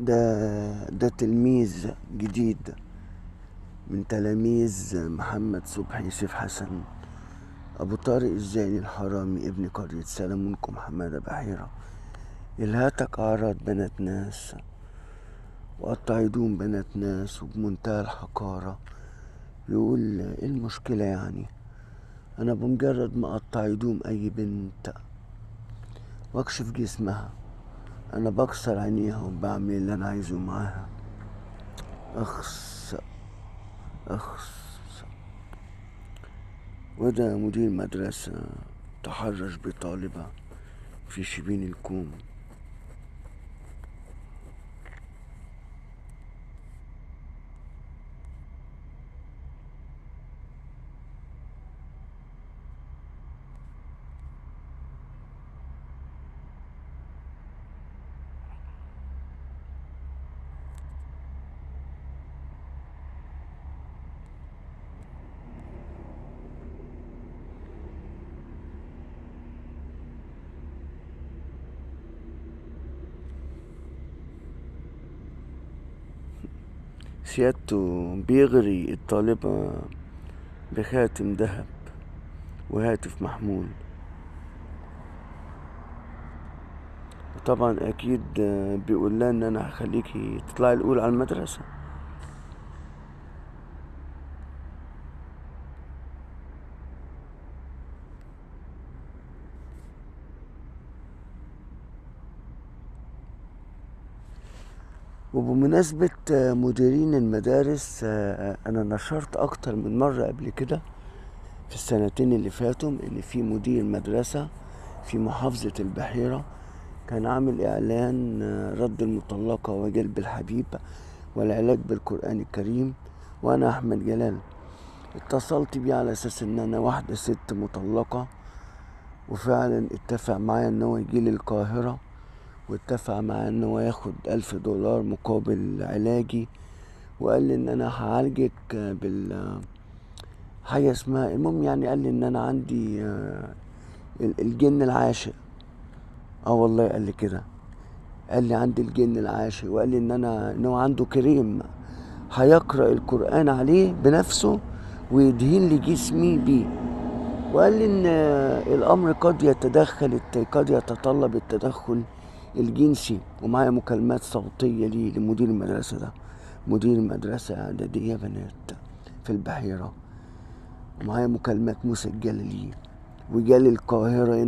ده تلميذ جديد من تلاميذ محمد صبحي سيف حسن أبو طارق الزاني الحرامي ابن قرية سلمونكم حمادة بحيرة. الهاتك أعراض بنات ناس وقطع هدوم بنات ناس، وبمنتهى الحقارة يقول ايه المشكلة يعني؟ أنا بمجرد ما أقطع هدوم أي بنت وأكشف جسمها أنا بكسر عينيها وبعمل اللي أنا عايزه معاها. أخس أخس. وده مدير مدرسة تحرش بطالبة في شبين الكوم. سيادته بيغري الطالبة بخاتم ذهب وهاتف محمول، وطبعا اكيد بيقول لها ان انا هخليكي تطلعي الاولى على المدرسة. وبمناسبة مديرين المدارس، أنا نشرت أكتر من مرة قبل كده في السنتين اللي فاتوا إن في مدير مدرسة في محافظة البحيرة كان عامل إعلان رد المطلقة وجلب الحبيب والعلاج بالقرآن الكريم، وأنا أحمد جلال اتصلت بيه على أساس إن أنا واحدة ست مطلقة، وفعلا اتفق معايا إن هو يجي لي القاهرة، واتفق معاه ان هو ياخد $1000 مقابل علاجي، وقال لي ان انا هعالجك بال حاجة اسمها، المهم يعني قال لي ان انا عندي الجن العاشق. والله قال لي كده، قال لي عندي الجن العاشق، وقال لي ان هو عنده كريم هيقرأ القرآن عليه بنفسه ويدهن لي جسمي بيه، وقال لي ان الامر قد يتدخل، قد يتطلب التدخل الجنسي. ومعايا مكالمات صوتية ليه لمدير المدرسة ده، مدير مدرسة إعدادية بنات في البحيرة، ومعايا مكالمات مسجلة ليه، وجالي القاهرة هنا.